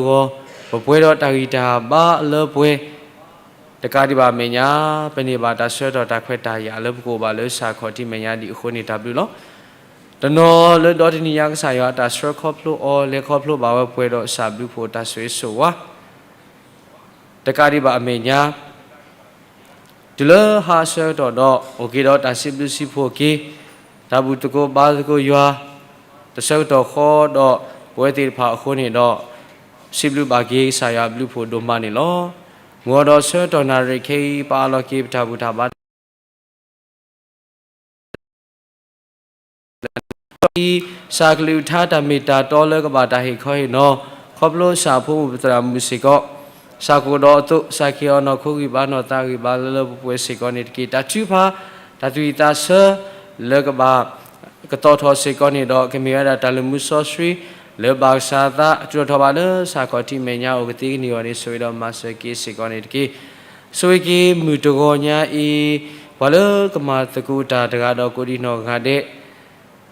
ပမ့ၢ်တၢ်ဘျုးတၢ်ဖှိၣ်လၢပဂီၢ်, ပပှဲၤဒီးတၢ်ဂံၢ်တၢ်ဘါလၢပှဲၤ, တကးဒံးဘၣ်အမဲာ်ညါ, ပန့ၢ်ဘၣ်တၢ်ဆၢကတီၢ်တၢ်ခွဲးတၢ်ယာ်လၢပကအိၣ်ဘၣ်လၢစးခီၣ်ထံးမဲာ်ညါဒံးအဃိန့ၣ် တၢ်ဘျုးလီၤ. တနီၤလၢဒီတနံၤညါကစၢ်ယွၤအတၢ်ဆှၢခီဖျိအီၤ လဲၤခီဖျိဘၣ်ဝဲပှဲၤဒီးစးဘျုးဖှိၣ်တၢ်ဆိၣ်ဂ့ၤဆိၣ်ဝါ တကးဒံးဘၣ်အမဲာ်ညါ, တုၤလၢဟါအဆၢကတီၢ်ဒီး အိၣ်က့ၤဒီးတၢ်စံးဘျုးစံးဖှိၣ်က့ၤ တၢ်ဘူၣ်သကိးဘါသကိးယွၤ တဆၢကတီၢ်ဃီဒီးပဝဲသ့ၣ်တဖၣ်အဃိန့ၣ်ဒီး စံးဘျုးဘၣ်က့ၤကစၢ်ယွၤအဘျုးဖှိၣ်ဒိၣ်မးန့ၣ်လီၤ. မုၢ်ဂီၤဒီးဆၢကတီၢ်နၣ်ရံၣ်ခဲအံၤ ပအးလီၤက့ၤပတၢ်ဘူၣ်တၢ်ဘါ အံၤ စးကလုၢ်ကထါတၢ်မ့ၢ်တၢ်တီလၢကဘၣ်တၢ်ဟ့ၣ်ခီဟ့ၣ်နီၤ ခီဖျိစးဖိမုၣ်ပသရၣ်မုၣ်စ့ၢ်ကီး, စးကအိၣ်ဒီးအသိး စးကဟ့ၣ်အီၤနီၢ်ခိဂံၢ်ဘါနီၢ်သးဂံၢ်ဘါလၢလၢပှဲၤပှဲၤစ့ၢ်ကီးန့ၣ်တက့ၢ်. တၢ်ထုကဖၣ် တၢ်သူၣ်ဝံၣ်သးဆၢ လၢကဘၣ် ကသီၣ်ထီၣ်စ့ၢ်ကီးန့ၣ်ဒီး ကမ့ၢ်ဝဲဒၣ်တၢ်လုၢ်မူစီဆှံ လၢဘၣ်ကစၢ်သး အတုၤထီၣ်ထီၣ်ဘၣ်လၢစးခီၣ်ထံးမဲာ်ညါအိၣ်ကသ့ကန့ၢ်အဂီၢ်န့ၣ် ဆိၣ်ဂ့ၤဒီးမၤစၢၤက့ၤစ့ၢ်ကီးန့ၣ်တက့ၢ်. ဆိၣ်ဂ့ၤက့ၤမုၢ်တဂီၤညါအံၤ ပှၤလၢကမၤသကိးတၢ်တဂၤဒီးကိးဒံနီၢ်ဂၤဒဲး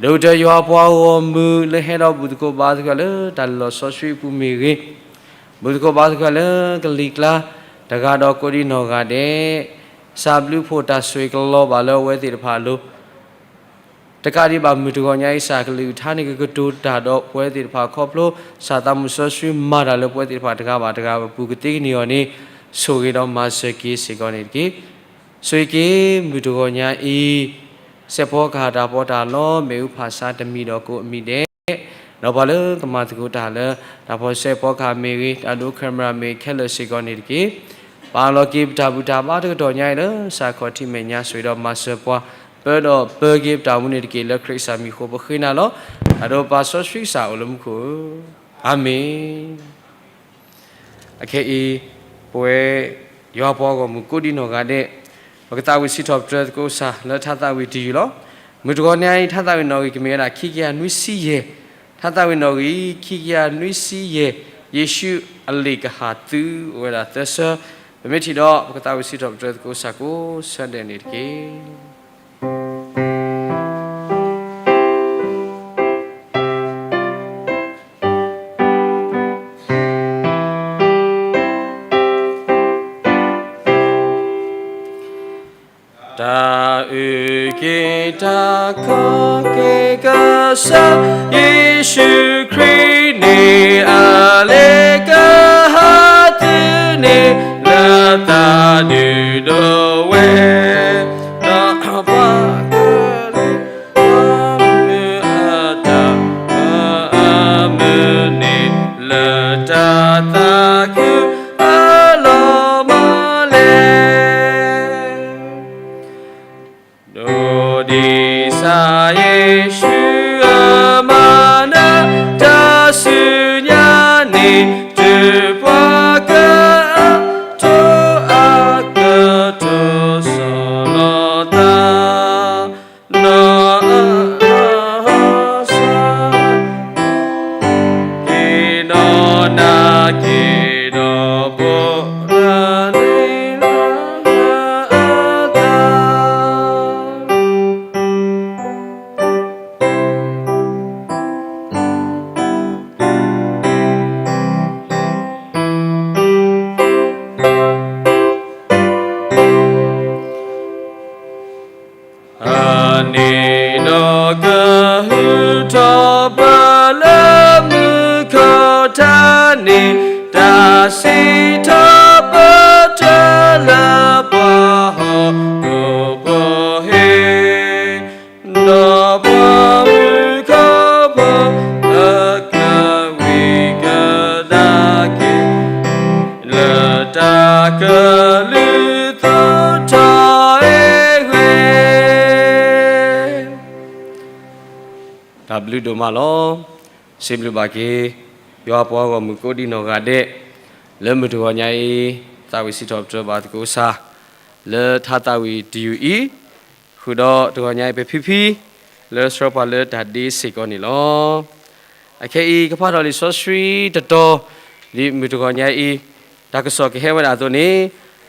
ဒိၣ်ကတၢၢ်ယွၤပှၤဂီၢ်မုၢ်လၢဟဲဒီးဘူၣ်သကိးဘါသကိးလၢတၢ်လီၢ်စီဆှံအပူၤမ့ၢ်ဂ့ၤ, ဘူၣ်သကိးဘါသကိးလၢကလံၤကျါ တဂၤဒီးကိးဒံနီၢ်ဂၤဒဲး, စးဘျုးဖှိၣ်တၢ်ဆိၣ်ဂ့ၤကလီၤဘၣ်လၢအဝဲသ့ၣ်တဖၣ်အလိၤ တကးဒံးဘၣ်မုၢ်တဂီၤညါအံၤ စးကလုၢ်ကထါန့ၣ် ကကတိၤတၢ်ဒီးပဝဲသ့ၣ်တဖၣ်ခီဖျိ စးသးမုၢ်စီဆှံမၤတၢ်လၢပဝဲသ့ၣ်တဖၣ်တဂၤဘၣ်တဂၤအပူၤကသ့ကန့ၢ်အဂီၢ်န့ၣ် ဆိၣ်ဂ့ၤဒီးမၤစၢၤက့ၤစ့ၢ်ကီးန့ၣ်တက့ၢ်. ဆိၣ်ဂ့ၤက့ၤမုၢ်တဂီၤညါအံၤ စဲးဖီကဟၣ်တၢ်ပီးတၢ်လီ မ့ၣ်အူဖးဆါတမံၤဒီးကိးအမံၤဒဲး ဒီးပှၤလၢကမၤသကိးတၢ်လၢ တၢ်ဖီၣ်စဲးဖီကဟၣ်မ့ၢ်ဂ့ၤ တၢ်ဒိ camera မ့ၢ်ဂ့ၤ ခဲလၢာ်စ့ၢ်ကီးန့ၣ်တက့ၢ်. ပအးလီၤက့ၤပတၢ်ဘူၣ်တၢ်ဘါတကတီၢ်ညါအံၤလၢ စးခီၣ်ထံးမဲာ်ညါ ဆိၣ်ဂ့ၤဒီးမၤစၢၤပှၤ ပၢဒီးပၢက့ၤပတၢ်အိၣ်မူန့ၣ်တက့ၢ်. လၢခရံာ်ကစၢ်မံၤအဃိပဃ့နၤလီၤ. တၢ်ဒိးပာ်စီဆှံကစၢ်အိၣ်လၢမူခိၣ်ဧၢ, အၤမ့ၣ်. အခဲအံၤ ပဝဲယွၤပှၤဂီၢ်မုၢ်ကိးဒံနီၢ်ဂၤဒဲး ပကသးဝံၣ်စံးထီၣ်ပတြၢၤသကိးကစၢ်လၢထါသးဝံၣ်တယုၢ်လီၤ. မုၢ်တဂီၤညါအံၤ ထါသးဝံၣ်နီၣ်ဂံၢ်ကမ့ၢ်ဝဲဒၣ် ခံကယၤနွံဆံယဲၢ်, ထါသးဝံၣ်နီၣ်ဂံၢ် ခံကယၤနွံဆံယဲၢ်, ယ့ၣ်ၡူးအလံာ်ကဟၣ်သု အိၣ်ဝဲဒၣ်သၢဆၢ, ပမ့ၢ်ထံၣ်ဒီး ပကသးဝံၣ်စံးထီၣ်ပတြၢၤသကိးကစၢ်ကိးဆၢဒဲးန့ၣ်တက့ၢ်. တၢ်အုၣ်က့ၤတၢ်ခီက့ၤကစၢ်ယ့ၣ်ၡူးခရံာ်န့ၣ် အလံာ်ကဟၣ်သုန့ၣ် လၢတၢ်ဒုးဒိးဝဲ ဒီးပှၤကလုာ် အတၢ်အမုၢ်န့ၣ် လၢတၢ်သးခုအလီၢ်မၤလဲၣ်. ဒိးဒံးစၢ်ယ့ၣ်ၡူးအမၤနၢၤ တၢ်ဆူညါန့ၣ် တုၤပှၤက တိအကတိၤဆီၣ်လီၤသး နီၢ်အဆၢ က့ၤနီၢ်နၤက့ၤဒီး ပှၤလၢန့ၣ်လၢအသး အန့ၣ်ဒီးကဟုထီၣ်ပလၢမုၢ်ခီၣ်ထါန့ၣ် တၢ်စံးထီၣ်ပတြၢၤလၢပှၤဟီၣ်ခိၣ်ဖိဟ့ၣ် ဒီးပှၤမုၣ်ကီၢ်ဖိ အကဝံၣ်ကဒါက့ၤ လၢတၢ်ကလုၢ်သူၣ်ထီၣ်အဂ့ၢ် တၢ်ဘျုးဒိၣ်မးလီၤ. စံးဘျုးဘၣ်က့ၤ ယွၤပှၤဂီၢ်မုၢ်ကိးဒံနီၢ်ဂၤဒဲး လၢမုၢ်တဂီၤညါအံၤ သးဝံၣ်စံးထီၣ်ပတြၢၤဘၣ်သကိးကစၢ် လၢထါသးဝံၣ်တယုၢ်အံၤ ဃုာ်ဒီးတဂီၤညါအံၤ ပဖံဖံ လၢဆှၢပှၤလၢတၢ်ဒ့စ့ၢ်ကီးန့ၣ်လီၤ. အခဲအံၤ ကဖးထီၣ်လံာ်စီဆှံတတီၤ ဒ်မုၢ်တဂီၤညါအံၤ တၢ်ကစီၣ်ကဟဲဝဲဒၣ်အသိးန့ၣ်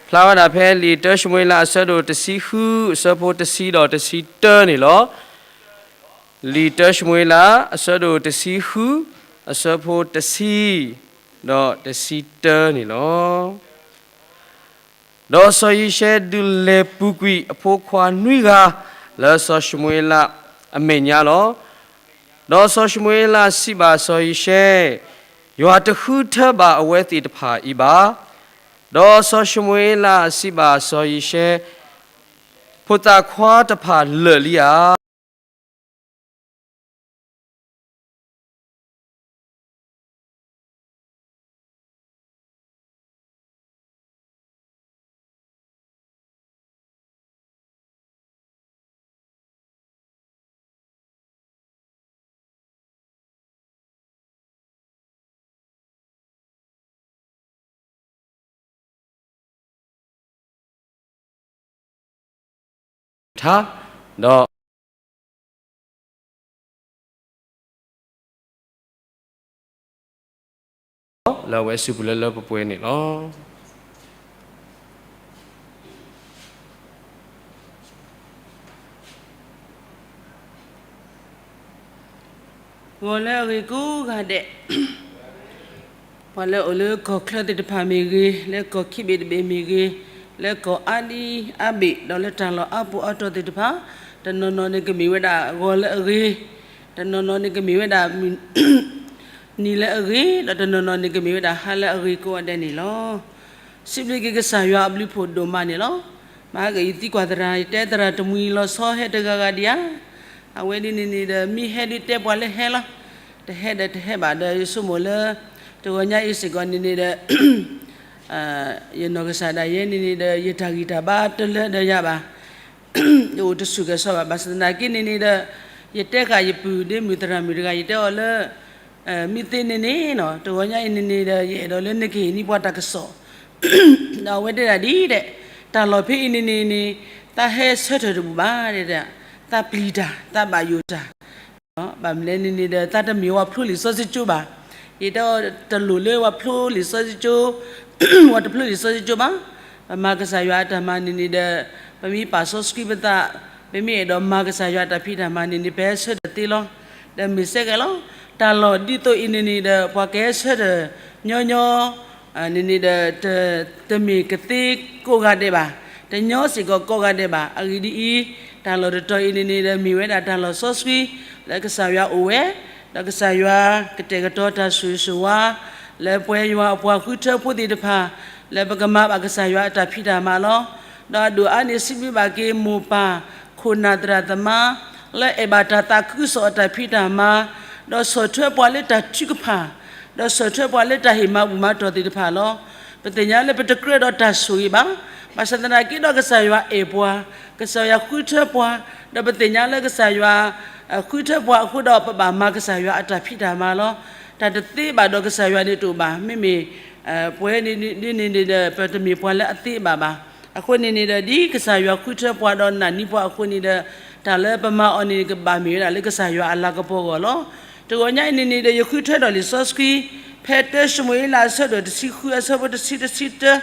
ဖျါဝဲဒၣ်ဖဲလံာ်တၢၡမူၤအ့လး အဆၢဒိၣ်တဆံဃု အဆၢဖိတဆံဒီးတဆံတၢန့ၣ်လီၤ. လံာ်တၢၡမူၤအ့လး အဆၢဒိၣ်တဆံဃု အဆၢဖိတဆံ ဒီးတဆံတၢန့ၣ်လီၤ. ဒီးစီၤယံၤၡဲဒုးလဲၤပူၤကွံာ်အဖိခွါနွံဂၤလၢစီၤၡမူၤအ့လးအမဲာ်ညါလီၤ. ဒီးစီၤၡမူၤအ့လးစံးဘၣ်စီၤယံၤၡဲ, ယွၤတဃုထၢဘၣ်အဝဲသ့ၣ်တဖၣ်အံၤဘၣ်. ဒီးစီၤၡမူၤအ့လးစံးဘၣ်စီၤယံၤၡဲ, ဖိသၣ်ခွါတဖၣ်လၢာ်လံဧါ. ထါ, ဒီး လၢအဝဲစုပူၤလၢလၢပှဲၤပှဲၤန့ၣ်လီၤ. ဂီၤလၢအဂ့ၤကိးဂၤဒဲး, ပှၤလၢအအိၣ်လၢကီၢ်ချၢသ့ၣ်တဖၣ်မ့ၢ်ဂ့ၤ, လၢကီၢ်ခံဘ့ၣ်တဘ့ၣ်မ့ၢ်ဂ့ၤ, လၢကီၢ်အါဒံအါဘ့ၣ်, ဒီးလၢတၢ်လီၢ်အါပူၤအါတီၤသ့ၣ်တဖၣ်, တနီၤနီၤန့ၣ်ကမ့ၢ်ဝဲဒၣ်ဂီၤလၢအဂ့ၤ, တနီၤနီၤန့ၣ်ကမ့ၢ်ဝဲဒၣ် နံၤလၢအဂ့ၤ, ဒီးတနီၤနီၤန့ၣ်ကမ့ၢ်ဝဲဒၣ်ဟါလၢအဂ့ၤကိးဂၤဒဲးန့ၣ်လီၤ. စံးဘျုးက့ၤကစၢ်ယွၤအဘျုးဖှိၣ်ဒိၣ်မးန့ၣ်လီၤ. မၤကယံာ်သံကွၢ်သရၣ်, ယတဲသရၣ်တမှံၤလီၤဆီဟဲတဂၤဂၤဒံးဧါ. အဝဲဒ်န့ၣ်န့ၣ်ဒီး မ့ၢ်ဟဲဒ်တဲပှၤလၢဟဲလီၤ. တဟဲဒီးတဟဲဘၣ်ဒီး ယဆိကမိၣ်လၢ တဂီၤညါအံၤစ့ၢ်ကီးန့ၣ်န့ၣ်ဒီး ယနီၢ်ကစၢ်ဒၣ်ယဲန့ၣ်န့ၣ်ဒီး ယတၢ်ဂံၢ်တၢ်ဘါတလၢဒီးယၤဘၣ်. ယအိၣ်တဆူၣ်ကဲၤဆီဘၣ်. ဘၣ်ဆၣ်သနာ်က့န့ၣ်န့ၣ်ဒီး ယတဲဃာ်ယပုၢ်ဒ့မုၣ်သရၣ်မုၣ်တဂၤ, ယတဲအီၤလၢ မ့ၢ်သ့န့ၣ်န့ၣ်နီၤ, တဂီၤညါအံၤန့ၣ်န့ၣ်ဒီး ယအဲၣ်ဒိးလၢနကဟ့ၣ်န့ၢ်ပှၤတၢ်ကစီၣ်, ဒီးအဝဲတဲဒၣ်ဒ်ဒဲး, တၢ်လီၢ်ဖဲအံၤန့ၣ်န့ၣ်န့ၣ် သးဟဲဆၢထၢၣ်တဘူၣ်ဘၣ်ဒဲး, သးပျံၤတၢ် သးဘၣ်ယိၣ်တၢ်, ဘၣ်မနုၤလဲၣ်န့ၣ်န့ၣ်ဒီး သးတမ့ၢ်ဝဲဖျိလံာ်စီဆှံကၠိဘၣ်. ယတဲအီၤတလိၣ်လၢဝဲဖျိလံာ်စီဆှံကၠိ, ဝဲတဖျိလံာ်စီဆှံကၠိဘၣ်. ပမၤကစၢ်ယွၤအတၢ်မၤန့ၣ်န့ၣ်ဒီး ပမ့ၢ်ပာ်စီဆှံပသး, ပမ့ၢ်အဲၣ်ဒိးမၤကစၢ်ယွၤအတၢ်ဖံးတၢ်မၤန့ၣ်န့ၣ် ပဟဲဆၢထၢၣ်သ့လီၤ. ဒီးမ့ၢ်စ့ၢ်ကီးလီၤ. တၢ်လီၢ်ဒ်သိးအံၤန့ၣ်န့ၣ်ဒီး ပှၤကဟဲဆၢထၢၣ်ညီညီ န့ၣ်န့ၣ်ဒီး တမ့ၢ်ကသ့ကိးဂၤဒဲးဘၣ်, တညီစ့ၢ်ကီးကိးဂၤဒဲးဘၣ်. အဂ့ၢ်ဒ်အံၤ, တၢ်လီၢ်တတီၤအံၤန့ၣ်န့ၣ်ဒီး မ့ၢ်ဝဲဒၣ်တၢ်လီၢ်စီဆှံ လၢကစၢ်ယွၤအိၣ်ဝဲ, ဒီးကစၢ်ယွၤကတဲာ်ကတီၤတၢ်ဆိၣ်ဂ့ၤဆိၣ်ဝါ လၢပှၤယွၤအပှၤဃုထၢဖိသ့ၣ်တဖၣ် လၢပကမၤဘၣ်ကစၢ်ယွၤအတၢ်ဖံးတၢ်မၤလီၤ. ဒီးအဒိၣ်အါန့ၣ် စံးဘျုးဘၣ်က့ၤမိၢ်ပၢ်ခိၣ်နၢ်သရၣ်သမါ လၢအဲၣ်ဘၣ်တၢ်သးခုကစီၣ်အတၢ်ဖံးတၢ်မၤ, ဒီးဆီၣ်ထွဲပှၤလၢတၢ်ထုကဖၣ်, ဒီးဆီၣ်ထွဲပှၤလၢတၢ်ဟ့ၣ်မၤဘူၣ်မၤတီၢ်သ့ၣ်တဖၣ်လီၤ. ပသ့ၣ်ညါလၢပတကြၢးဒီးတၢ်ဆိၣ်ဂ့ၤဘၣ်. ဘၣ်ဆၣ်သနာ်က့ဒီး ကစၢ်ယွၤအဲၣ်ပှၤ, ကစၢ်ယွၤဃုထၢပှၤ, ဒီးပသ့ၣ်ညါလၢကစၢ်ယွၤ ဃုထၢပှၤအဃိဒီး ပဘၣ်မၤကစၢ်ယွၤအတၢ်ဖံးတၢ်မၤလီၤ. တၢ်တသ့ဘၣ်ဒီးကစၢ်ယွၤန့ၣ်တအိၣ်ဘၣ်. မ့မ့ၢ် ပဝဲဒ်န့ၣ်န့ၣ်ဒီး ပတမ့ၢ်ပှၤလၢအသ့ဘၣ်ဘၣ်. အဃိန့ၣ်န့ၣ်ဒီး ဒ်ကစၢ်ယွၤဃုထၢပှၤဒီးနာ်န့ၢ်ပှၤအဃိန့ၣ်ဒီး တၢ်လၢပမၤအီၤန့ၣ် ကဘၣ်မ့ၢ်ဝဲဒၣ်လၢကစၢ်ယွၤအလၤကပီၤအဂီၢ်လီၤ. တဂီၤညါအံၤန့ၣ်န့ၣ်ဒီး ယဃုထၢဒီးလံာ်စီဆှံ ဖဲတၢၡမူၤအ့လးအဆၢဒိၣ်တဆံဃုအဆၢဖိတဆံ တဆံတၢ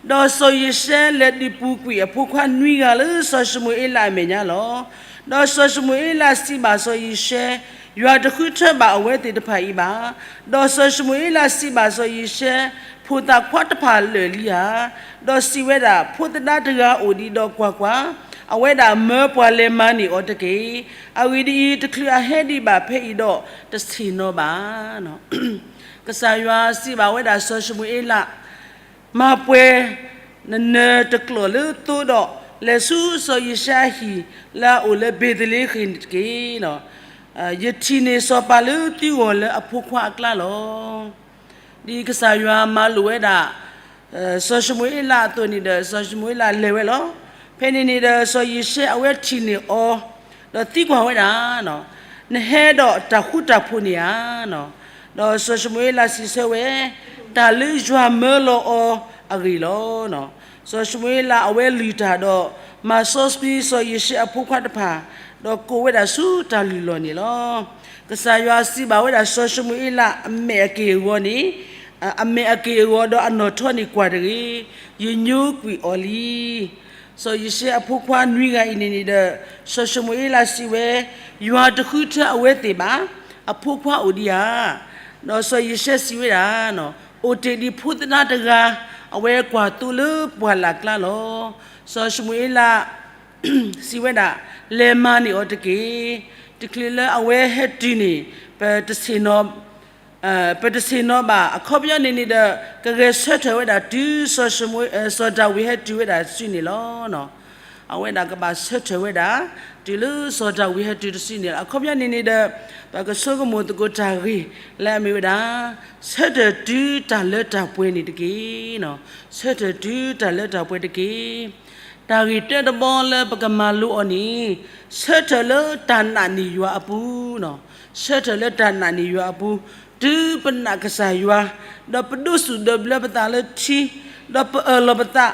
ဒီးစီၤယံၤၡဲလဲၤဒုးပူၤကွံာ်အဖိခွါနွံဂၤလၢစီၤၡမူၤအ့လးအမဲာ်ညါလီၤ. ဒီးစီၤၡမူၤအ့လးစံးဘၣ်စီၤယံၤၡဲ, ယွၤတဃုထၢဘၣ်အဝဲသ့ၣ်တဖၣ်အံၤဘၣ်. ဒီးစီၤၡမူၤအ့လးစံးဘၣ်စီၤယံၤၡဲ, ဖိသၣ်ခွါတဖၣ်လၢာ်လံဧါ. ဒီးစံးဝဲဒၣ်, ဖိသဒါတဂၤအိၣ်ဒံးဒီးကွၢ်ကွၢ်, အဝဲဒၣ်မၢပှၤလဲၤမၤန့ၢ်အီၤတက့ၢ်. အဂ့ၢ်ဒ်အံၤ, တချုးအဟဲဒံးဘၣ်ဖဲအံၤဒီးတဆ့ၣ်နီၤဘၣ်. ကစၢ်ယွၤစံးဘၣ်ဝဲဒၣ်စီၤၡမူၤအ့လး, မၤပှဲၤနနၢၤတကျိာ်လၢသိဒီး လဲၤဆူစီၤယံၤၡဲအဟံၣ်လၢအအိၣ်လၢဘ့ၤသလ့ဃ့ၣ်န့ၣ်တက့ၢ်. ယထံၣ်န့ၢ်စီၤပၤလၢသုဂီၢ်လၢအဖိခွါအကျါလီၤ. ဒ်ကစၢ်ယွၤမၤလိာ်ဝဲဒၣ် စီၤၡမူၤအ့လးအသိးန့ၣ်ဒီး စီၤၡမူၤအ့လးလဲၤဝဲလီၤ. ဖဲန့ၣ်န့ၣ်ဒီး စီၤယံၤၡဲအဝဲထံၣ်န့ၢ်အီၤ, ဒီးသံကွၢ်ဝဲဒၣ်, နဟဲဒီးတၢ်ဃူတၢ်ဖိးန့ၣ်ဧါ. ဒီးစီၤၡမူၤအ့လးစံးဆၢဝဲ, တၢ်လၢယွၤမၢလီၤအီၤအဂ့ၢ်လီၤ. စီၤၡမူၤအ့လးအဝဲလုၢ်တၢ်ဒီး မၤစီဆှံစီၤယံၤၡဲအဖိခွါတဖၣ်, ဒီးကိးဝဲဒၣ်ဆူတၢ်လုၢ်လီၢ်န့ၣ်လီၤ. ကစၢ်ယွၤစံးဘၣ်ဝဲဒၣ်စီၤၡမူၤအ့လးအမဲာ်အက့ၢ်အဂီၤန့ၣ်, အမဲာ်အက့ၢ်အဂီၤဒီးအနီၣ်ထီန့ၣ်ကွၢ်တဂ့ၤ, ယညိကွံာ်အီၤလံ. စီၤယံၤၡဲအဖိခွါနွံဂၤအံၤန့ၣ်န့ၣ်ဒီး စီၤၡမူၤအ့လးစံးဝဲ, ယွၤတဃုထၢအဝဲသ့ၣ်ဘၣ်, အဖိခွါအိၣ်ဒံးဧါ. ဒီးစီၤယံၤၡဲစံးဝဲဒၣ်, အိၣ်တ့ၢ်ဒံးဖိသဒါတဂၤ, အဝဲကွၢ်သိလၢပှၢ်လၢ်ကျါလီၤ. စီၤၡမူၤအ့လး စံးဝဲဒၣ်, လဲၤမၤန့ၢ်အီၤတက့ၢ်. တချုးလၢအဝဲဟဲတုၤန့ၣ် ပတဆ့ၣ်နီၤ ပတဆ့ၣ်နီၤဘၣ်. အခီပညီန့ၣ်န့ၣ်ဒီး ကဂဲၤဆၢထၢၣ်ဝဲဒၣ်တုၤ စီၤၡမူၤ စီၤဒၤဝံးဟဲတုၤဝဲဒၣ်တစုန့ၣ်လီၤ. အဝဲဒၣ်ကဘၣ်ဆၢထၢၣ်ဝဲဒၣ် တုၤလၢစီၤဒၤဝံးဟဲတုၤတစုန့ၣ်လီၤ. အခီပညီန့ၣ်န့ၣ်ဒီး ပကဆိကမိၣ်သကိးတၢ်ဂ့ၢ်လၢအမ့ၢ်ဝဲဒၣ် ဆၢထၢၣ်တုၤတၢ်လၢတၢ်ပှဲၤန့ၣ်တက့ၢ်. ဆၢထၢၣ်တုၤတၢ်လၢတၢ်ပှဲၤတက့ၢ်. တၢ်ဂ့ၢ်တၢတဘီလၢပကမၤလိအီၤန့ၣ် ဆၢထၢၣ်လၢတၢ်နာ်န့ၢ်ယွၤအပူၤ, ဆၢထၢၣ်လၢတၢ်နာ်န့ၢ်ယွၤအပူၤ, တုၤပနာ်ကစၢ်ယွၤ, ဒီးပဒိးစူၣ်ဒိးဘျၢပသးလၢထံ, ဒီးပအၢၣ်လီၤပသး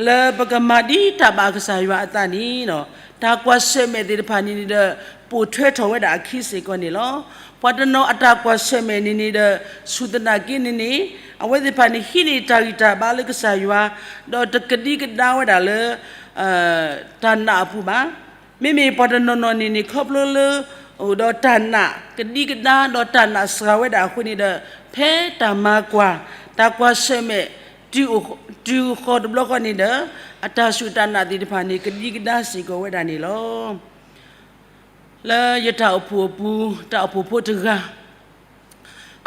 လၢပကမၤဒ်တၢ်ဘၣ်ကစၢ်ယွၤအသးန့ၣ်လီၤ. တၢ်ကွၢ်ဆၢၣ်မဲာ်သ့ၣ်တဖၣ်န့ၣ်န့ၣ်ဒီး ပိာ်ထွဲထီၣ်ဝဲဒၣ်အခံစ့ၢ်ကီးန့ၣ်လီၤ. ပှၤတနီၤအတၢ်ကွၢ်ဆၢၣ်မဲာ်န့ၣ်န့ၣ်ဒီး ဆူၣ်သနာ်က့န့ၣ်န့ၣ် အဝဲသ့ၣ်တဖၣ်န့ၣ် ဟံးန့ၢ်တၢ်ဂံၢ်တၢ်ဘါလၢကစၢ်ယွၤ, ဒီးတကဒံကဒါဝဲဒၣ်လၢ တၢ်နာ်အပူၤဘၣ်. မ့မ့ၢ်ပှၤတနီၤနီၤန့ၣ်န့ၣ် ခီဖျိလၢ အိၣ်ဒီးတၢ်နာ်ကဒံကဒါ ဒီးတၢ်နာ်စှၤဝဲဒၣ်အဃိန့ၣ်ဒီး ဖဲတၢ်မၤကွၢ် တၢ်ကွၢ်ဆၢၣ်မဲာ် တုၤဃီၤတဘျီဃီန့ၣ်ဒီး အတၢ်စူၢ်တၢ်နာ်သ့ၣ်တဖၣ်န့ၣ် ကဒံကဒါစ့ၢ်ကီးဝဲဒၣ်န့ၣ်လီၤ. လၢယတၢ်အိၣ်ဖှိၣ်အပူၤ တၢ်အိၣ်ဖှိၣ်ဖိတဂၤ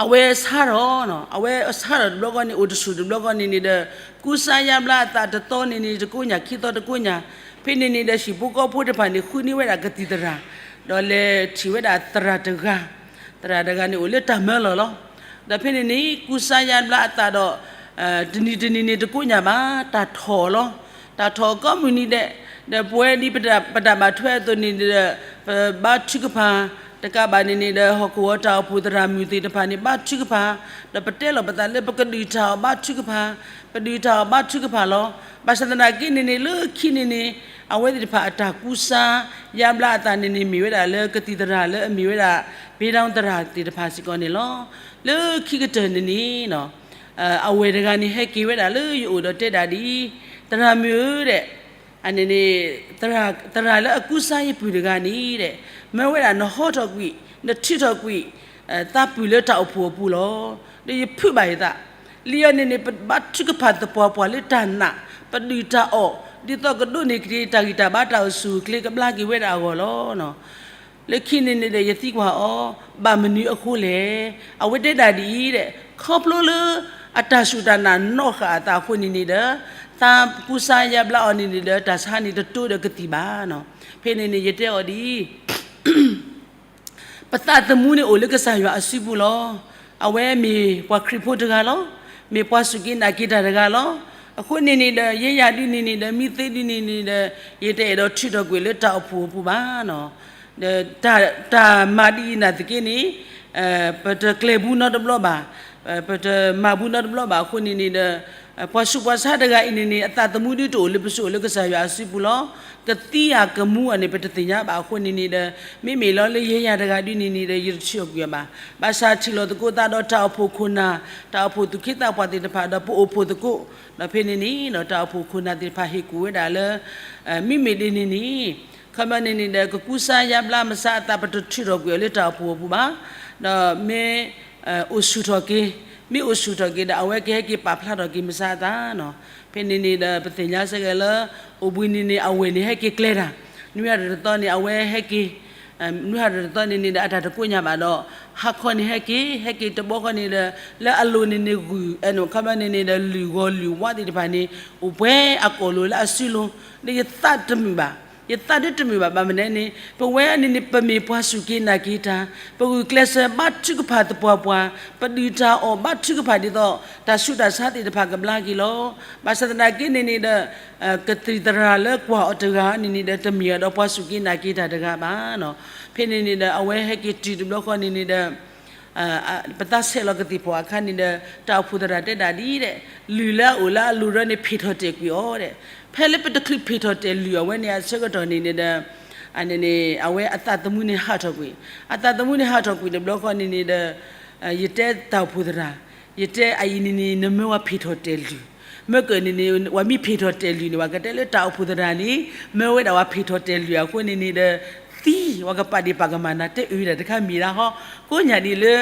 အဝဲဆါထီၣ်, အဝဲဆါထီၣ်တဘျီဃီန့ၣ် အိၣ်တဆူၣ်တဘျီဃီန့ၣ်န့ၣ်ဒီး ကူစါယါဘျါအသးတသီန့ၣ်န့ၣ် တကိညၣ် ခံသီတကိညၣ်, ဖဲန့ၣ်န့ၣ်ဒီး ဟံၣ်ဖိဃီဖိတဖၣ်န့ၣ် ဃုန့ၢ်ဝဲဒၣ်ကသံၣ်သရၣ်, ဒီးလဲၤထံၣ်ဝဲဒၣ်သရၣ်တဂၤ, သရၣ်တဂၤန့ၣ်အိၣ်လၢတၢ်မၢလီၤလီၤ. ဒီးဖဲန့ၣ်န့ၣ် ကူစါယါဘျါအသးဒီး တနံၤတနံၤန့ၣ်တကိညၣ်ဘၣ် တၢ်ထီၣ်လီၤ. တၢ်ထီၣ်ကိးမုၢ်နံၤဒဲး, ဒီးပဝဲဒ်ပတၢ်ဘၣ်ထွဲအသိးန့ၣ်ဒီး ပဘါထုကဖၣ်, တကးဘၣ်န့ၣ်န့ၣ်ဒီး ဟီၣ်ခိၣ်ဝီၤတၢ်အိၣ်ဖှိၣ်သရၣ်မုၣ်သ့ၣ်တဖၣ်န့ၣ် ဘါထုကဖၣ်, ဒီးပတဲလီၤပသးလၢပကဒုးတၢ်အီၣ်ဘါထုကဖၣ်, ပဒုးတၢ်အီၣ်ဘါထုကဖၣ်လီၤ. ဘၣ်ဆၣ်သနာ်က့န့ၣ်န့ၣ် လၢခံန့ၣ်န့ၣ် အဝဲသ့ၣ်တဖၣ်အတၢ်ကူစါယါဘျါအသးန့ၣ်န့ၣ် မ့ၢ်ဝဲဒၣ်လၢကသံၣ်သရၣ်လၢအမ့ၢ်ဝဲဒၣ် ဘ့ဒၣ်သရၣ်သ့ၣ်တဖၣ်စ့ၢ်ကီးန့ၣ်လီၤ. လၢခံကတၢၢ်န့ၣ်န့ၣ် အဝဲၢ်တဂၤန့ၣ် ဟဲက့ၤဝဲဒၣ်လၢယအိၣ်ဒီးတဲဒၣ်ဒ်အံၤ, သရၣ်မုၣ်ဧၢဒီး အန့ၣ်န့ၣ် သရၣ်လၢအကူစါယပုၢ်တဂၤန့ၣ်ဒီး မၢဝဲဒၣ်နဟီထီၣ်ကွံာ် နထုးထီၣ်ကွံာ် သးပုၢ်လၢတၢ်အိၣ်ဖှိၣ်အပူၤလီၤ. ဒီးယဖုးဘၣ်ယသး, လံအီၤန့ၣ်န့ၣ် ပဘါထုကဖၣ်သပှၢ်ပှၢ်လၢတၢ်နာ်, ပဒုးတၢ်အီၣ် ဒ်သိးကဒိးန့ၢ်က့ၤတၢ်ဂံၢ်တၢ်ဘါတၢ်အိၣ်ဆူၣ်အိၣ်ချ့ကဘျါက့ၤဝဲဒၣ်အဂီၢ်လီၤ. လၢခံန့ၣ်န့ၣ်ဒီး ယသံကွၢ်အီၤ, ဘၣ်မနုၤအဃိလဲၣ်. အဝဲတဲဒၣ်ဒ်အံၤဒီး ခီဖျိလၢ အတၢ်စူၢ်တၢ်နာ်နီၣ်ဃာ်အသးအဃိန့ၣ်န့ၣ်ဒီး သးကူစါယါဘျါအီၤန့ၣ်န့ၣ်ဒီး တၢ်ဆါန့ၣ်တတိဒီးကသံၣ်ဘၣ်နီၤ. ဖဲန့ၣ်န့ၣ် ယတဲအီၤဒ်အံၤ ပသးသမူန့ၣ်အိၣ်လၢကစၢ်ယွၤအစုပူၤလီၤ. အဝဲမ့ၢ်ပှၤခရံာ်ဖိတဂၤလီၤ. မ့ၢ်ပှၤစူၢ်က့ၤနာ်က့ၤတၢ်တဂၤလီၤ. အဃိန့ၣ်န့ၣ်ဒီး ယဲယၤဒုန့ၣ်န့ၣ်ဒီး မ့ၢ်သ့ဒုန့ၣ်န့ၣ်ဒီး ယတအဲၣ်ဒိးထုးထီၣ်ကွံာ်လၢတၢ်အိၣ်ဖှိၣ်အပူၤဘၣ်နီၤ. ဒီးတၢ်မၤဒ်အံၤနာ်သက့န့ၣ် ပတကျဲၤဘူးနီတဘျီဘၣ်, ပတမၤဘူးနီတဘျီဘၣ်အဃိန့ၣ်န့ၣ်ဒီး ပှၤဆူးပှၤဆါတဂၤအံၤန့ၣ်န့ၣ် အသးသမူဒုတအိၣ်လၢပစုအိၣ်လၢကစၢ်ယွၤအစုပူၤလီၤ. ကသံဧါကမူဧါန့ၣ် ပတသ့ၣ်ညါဘၣ်အဃိန့ၣ်န့ၣ်ဒီး မ့မ့ၢ်လီၤလၢယဲယၤတဂၤဒုန့ၣ်န့ၣ်ဒီး ယတထုးထီၣ်ကွံာ်အီၤဘၣ်. ဘၣ်ဆၣ်ထံၣ်လိာ်သကိးသးဒီးတၢ်အိၣ်ဖှိၣ်ခိၣ်နၢ်, တၢ်အိၣ်ဖှိၣ်သူၣ်က့သးပှၢ်သ့ၣ်တဖၣ်ဒီး ပအိၣ်ဖှိၣ်သကိး, ဒီးဖဲန့ၣ်န့ၣ် တၢ်အိၣ်ဖှိၣ်ခိၣ်နၢ်သ့ၣ်တဖၣ်ဟ့ၣ်ကူၣ်ဝဲဒၣ်လၢ မ့မ့ၢ်ဒ်န့ၣ်န့ၣ် ခီပညီန့ၣ်န့ၣ်ဒီး ကကူစါယါဘျါမစါအသး ပတထုးထီၣ်ကွံာ်အီၤလၢတၢ်အိၣ်ဖှိၣ်အပူၤဘၣ်. ဒီးမ့ၢ် အိၣ်ဆူၣ်ထီၣ်က့ၤ, မ့ၢ်အိၣ်ဆူၣ်ထီၣ်က့ၤဒီး အဝဲကဟဲက့ၤပာ်ဖျါထီၣ်က့ၤမစါအသးနီၤ. ဖဲန့ၣ်န့ၣ်ဒီး ပသ့ၣ်ညါစ့ၢ်ကီးလၢ အိၣ်ဘှံးနံၤန့ၣ် အဝဲၢ်န့ၣ်ဟဲက့ၤကျဲတၢ်, နွံဟါတသီန့ၣ် အဝဲဟဲက့ၤ, နွံဟါတသီန့ၣ်န့ၣ်ဒီး အတၢ်တကိးညါဘၣ်ဒီး ဟါခီန့ၣ်ဟဲက့ၤ, ဟဲက့ၤတဘျီဃီန့ၣ်ဒီး လၢအလိၤန့ၣ်န့ၣ်ဂုၢ်, ခီပညီန့ၣ်န့ၣ်ဒီး လုၢ်ဂီၤလုၢ်ဝါသ့ၣ်တဖၣ်န့ၣ် အိၣ်ပှဲၤအကိာ်လိၤလၢအစုလိၤ, ဒီးယသးတမုာ်ဘၣ်. ယသးဒုတမုာ်ဘၣ် ဘၣ်မနုၤန့ၣ် ပဝဲန့ၣ်န့ၣ် ပမ့ၢ်ပှၤစူၢ်က့ၤနာ်က့ၤတၢ်, ပဂုာ်ကျဲးစၢးဘါထုကဖၣ်သပှၢ်ပှၢ်, ပဒုးတၢ်အီၣ်ဘါထုကဖၣ်ဒ်သိး တၢ်ဆူးတၢ်ဆါသ့ၣ်တဖၣ်ကဘျါက့ၤလီၤ. ဘၣ်ဆၣ်သနာ်က့န့ၣ်န့ၣ်ဒီး ကသံၣ်သရၣ်လၢကွၢ်အီၤတဂၤန့ၣ်န့ၣ်ဒီး တမ့ၢ်အီၤဒီးပှၤစူၢ်က့ၤနာ်က့ၤတၢ်တဂၤဘၣ်နီၤ. ဖဲန့ၣ်န့ၣ်ဒီး အဝဲဟဲက့ၤတုၤတဘျီဃီန့ၣ်န့ၣ်ဒီး ပသးဆဲးလီၤကသံၣ်ဖီၣ်အခါန့ၣ်ဒီး တၢ်အိၣ်ဖှိၣ်သရၣ်တဲဒၣ်ဒ်အံၤဒီး လုၢ်လၢအအိၣ်လၢအလိၤဒီးန့ၣ် ဖ့ၣ်ထီၣ်တဲာ်ကွံာ်အီၤဒီး ဖဲလၢပတချုးဖ့ၣ်ထီၣ်တဲာ်လုၢ်အဝဲန့ၣ်အဆၢကတီၢ်န့ၣ်န့ၣ်ဒီး အဝဲအသးသမူန့ၣ်ဟးထီၣ်ကွံာ်, အသးသမူန့ၣ်ဟးထီၣ်ကွံာ်တဘျီဃီန့ၣ်န့ၣ်ဒီး ယတဲတၢ်အိၣ်ဖှိၣ်သရၣ်, ယတဲအအံၤန့ၣ်န့ၣ် နမၢဝဲဖ့ၣ်ထီၣ်တဲာ်လုၢ်, မ့ၢ်ကန့ၣ်န့ၣ် ဝဲမ့ၢ်ဖ့ၣ်ထီၣ်တဲာ်လုၢ်န့ၣ် ပှၤကတဲလၢတၢ်အိၣ်ဖှိၣ်သရၣ်န့ၣ် မၢဝဲဒၣ်ဝဲဖ့ၣ်ထီၣ်တဲာ်လုၢ်အဃိန့ၣ်န့ၣ်ဒီး သံ, ပှၤကပာ်ဒံးပာ်ကမၣ်နၤ တအုၣ်ဒၣ်တခါမံၤဒၣ်ဟီ, ကိးညၣ်ဒ်လၢ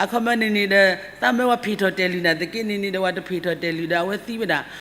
အခီပညီန့ၣ်န့ၣ်ဒီး သးမၢဝဲဖံးထီၣ်တဲာ်လုၢ်နၤသက့န့ၣ်န့ၣ်ဒီး ပှၤတဖံးထီၣ်တဲာ်လုၢ်ဒီး အဝဲသံဝဲဒၣ်